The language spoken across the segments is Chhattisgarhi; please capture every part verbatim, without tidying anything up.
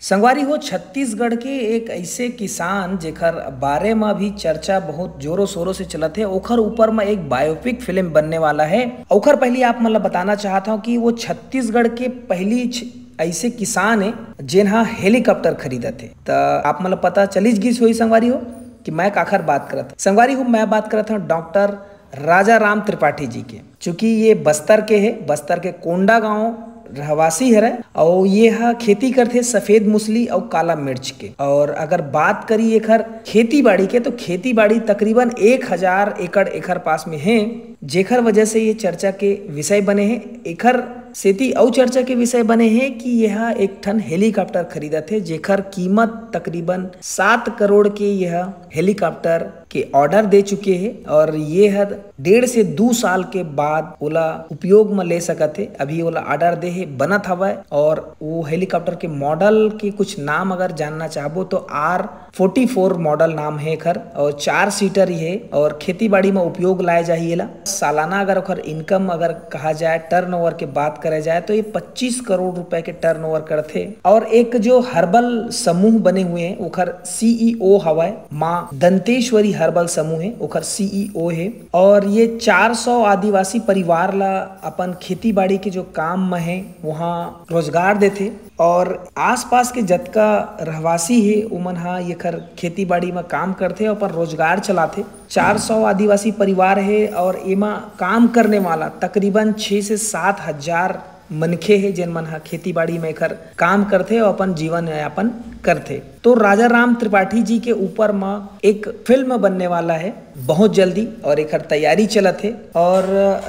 संगवारी हो, छत्तीसगढ़ के एक ऐसे किसान जेकर बारे म भी चर्चा बहुत जोरों शोरों से चलत हे, ओखर ऊपर म एक बायोपिक फिल्म बनने वाला है। ओखर पहली आप मन ल बताना चाहत हूँ कि वो छत्तीसगढ़ के पहली छ-, ऐसे किसान है जेन हा हेलीकॉप्टर खरीदत हे। त आप मन ल पता चलिस गिस होही संगवारी हो कि मैं काखर बात करत हूँ। संगवारी हो, मैं बात करत हूँ डॉक्टर राजा राम त्रिपाठी जी के। चूंकि ये बस्तर के है, बस्तर के कोंडा गांव रहवासी हरे, और ये हा खेती करथे सफेद मूसली और काला मिर्च के। और अगर बात करी एखर खेती बाड़ी के, तो खेती बाड़ी तकरीबन एक हजार एकड़ एखर पास में है, जेखर वजह से ये चर्चा के विषय बने हैं। एखर सेती अउ चर्चा के विषय बने हैं कि यह एक ठन हेलीकॉप्टर खरीदत हे, जेखर कीमत तकरीबन सात करोड़ के यह हेलीकॉप्टर के ऑर्डर दे चुके हे और ये हर डेढ़ से दू साल के बाद ओला उपयोग म ले सकत हे। अभी ओला ऑर्डर दे हे, बनत हवय और वो हेलीकॉप्टर के मॉडल के कुछ नाम अगर जानना चाहबो तो आर फोर्टी फोर मॉडल नाम हे एखर और चार सीटर ही हे और खेती बाड़ी म उपयोग लाए जाही एला। सालाना अगर ओखर इनकम अगर कहा जाए, टर्नओवर के बात करे जाए तो ये पच्चीस करोड़ रुपए के टर्नओवर करथे। और एक जो हर्बल समूह बने हुए हैं ओखर सीईओ हवय माँ दंतेश्वरी हर्बल समूह है, ओखर सीईओ है। और ये चार सौ आदिवासी परिवार ला अपन खेती बाड़ी के जो काम म है वहाँ रोजगार देथे और आसपास के जतका रहवासी हे ओमन हा एखर खेती बाड़ी म काम करथे और अपन रोजगार चलाथे। चार सौ आदिवासी परिवार हे और एमा काम करने वाला तकरीबन छह से सात हजार मनखे हे जेन मन हा खेती बाड़ी म एखर काम करथे और अपन जीवन यापन करथे। तो राजा राम त्रिपाठी जी के ऊपर म एक फिल्म बनने वाला है बहुत जल्दी और एखर तैयारी चलत हे। और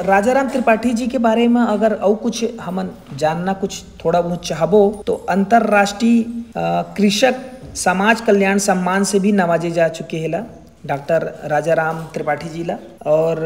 राजा राम त्रिपाठी जी के बारे म अगर अउ कुछ हमन जानना कुछ थोड़ा बहुत चाहबो तो अंतर्राष्ट्रीय अ, कृषक समाज कल्याण सम्मान से भी नवाजे जा चुके हे ला डॉक्टर राजा राम त्रिपाठी जी ला। और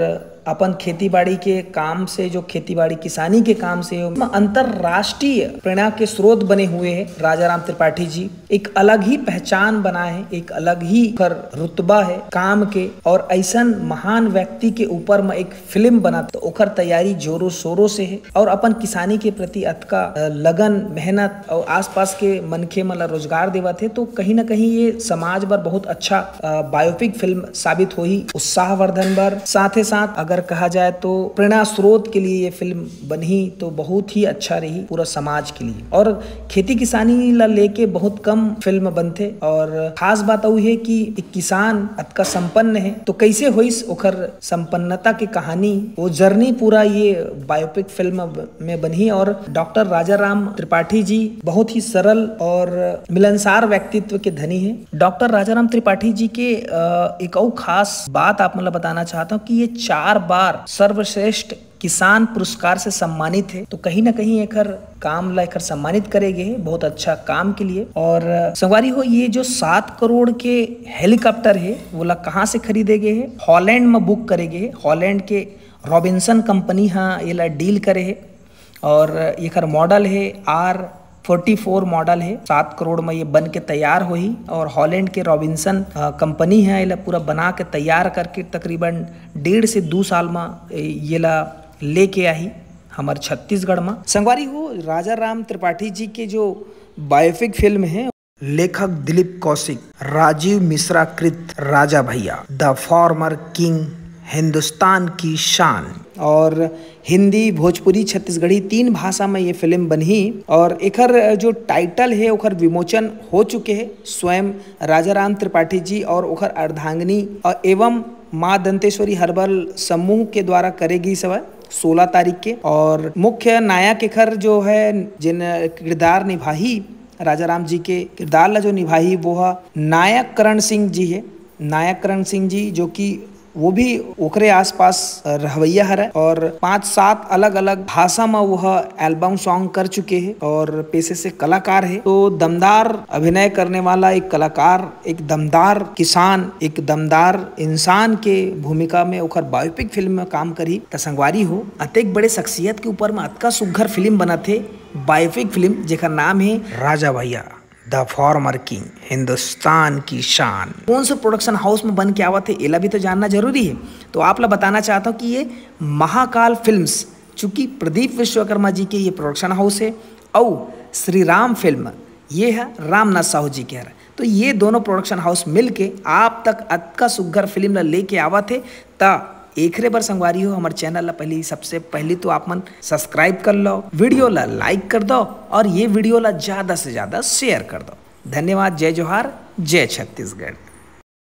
अपन खेती बाड़ी के काम से, जो खेती बाड़ी किसानी के काम से अंतर्राष्ट्रीय प्रेरणा के स्रोत बने हुए हैं राजा राम त्रिपाठी जी। एक अलग ही पहचान बना है, एक अलग ही ओकर रुतबा है काम के। और ऐसन महान व्यक्ति के ऊपर म एक फिल्म बनत तो ओकर तैयारी जोरों शोरों से है और अपन किसानी के प्रति अतका अ, लगन, मेहनत और आसपास के मनखे मन ला रोजगार देवत है। तो कहीं ना कहीं ये समाज बर बहुत अच्छा अ, बायोपिक फिल्म साबित होही उत्साहवर्धन बर। साथ ही साथ अगर कहा जाए तो प्रेरणा स्रोत के लिए ये फिल्म बनही तो बहुत ही अच्छा रही पूरा समाज के लिए। और खेती किसानी ला लेके बहुत कम फिल्म बनथे और खास बात अउ है कि एक किसान अतका संपन्न है तो कैसे होइस ओकर संपन्नता के कहानी, वो जर्नी पूरा ये बायोपिक फिल्म में बनही। और डॉक्टर राजा राम त्रिपाठी जी बहुत ही सरल और मिलनसार व्यक्तित्व के धनी है। डॉक्टर राजा राम त्रिपाठी जी के अ, एक अउ खास बात आप मन ला बताना चाहता हूँ कि ये चार बार सर्वश्रेष्ठ किसान पुरस्कार से सम्मानित है। तो कहीं ना कहीं एकर काम ला एकर सम्मानित करे गए है बहुत अच्छा काम के लिए। और अ, संगवारी हो, ये जो सात करोड़ के हेलीकॉप्टर है वो ला कहाँ से खरीदे गए है? हॉलैंड में बुक करे गए है। हॉलैंड के रॉबिन्सन कंपनी हा एला डील करे है और एकर मॉडल है आर फोर्टी फोर मॉडल है। सात करोड़ में ये बन के तैयार होही और हॉलैंड के रॉबिन्सन अ, कंपनी है एला पूरा बना के तैयार करके तकरीबन डेढ़ से दू साल में ये ला लेके आही हमर छत्तीसगढ़ में। संगवारी हो, राजा राम त्रिपाठी जी के जो बायोपिक फिल्म है, लेखक दिलीप कौशिक, राजीव मिश्रा कृत राजा भैया, द फॉर्मर किंग, हिंदुस्तान की शान, और हिंदी, भोजपुरी, छत्तीसगढ़ी तीन भाषा में ये फिल्म बनही। और एकर जो टाइटल है ओकर विमोचन हो चुके है स्वयं राजा राम त्रिपाठी जी और ओकर अर्धांगिनी और एवं माँ दंतेश्वरी हर्बल समूह के द्वारा करे गई सवय सोलह तारीख के। और मुख्य नायक एखर जो है जिन किरदार निभाही राजा राम जी के किरदार ला जो निभाही वो है नायक करण सिंह जी है। नायक करण सिंह जी जो कि वो भी ओकरे आसपास रहवैया हरय और पांच सात अलग-अलग भाषा म वो ह एल्बम सॉन्ग कर चुके हे और पेशे से कलाकार हे। तो दमदार अभिनय करने वाला एक कलाकार, एक दमदार किसान, एक दमदार इंसान के भूमिका में ओकर बायोपिक फिल्म में काम करही। त संगवारी हो, अतेक बड़े शख्सियत के ऊपर में अतका सुघर फिल्म बनत हे, बायोपिक फिल्म जेकर नाम हे राजा भैया। द फॉर्मर किंग, हिंदुस्तान की शान। कौन से प्रोडक्शन हाउस में बन के आवत हे, एला भी तो जानना जरूरी है। तो आप ला बताना चाहता हूँ कि ये महाकाल फिल्म्स, चूंकि प्रदीप विश्वकर्मा जी के ये प्रोडक्शन हाउस है, और श्री राम फिल्म ये ह रामनाथ साहू जी के हरे। तो ये दोनों प्रोडक्शन हाउस मिलके आप तक अतका सुग्घर फिल्म ला लेके आवत हे। त एकरे बर संगवारी हो, हमर चैनल ला पहली, सबसे पहली तो आप मन सब्सक्राइब कर लो, वीडियो ला लाइक कर दो और ये वीडियो ला ज्यादा से ज्यादा शेयर कर दो। धन्यवाद। जय जोहार, जय छत्तीसगढ़।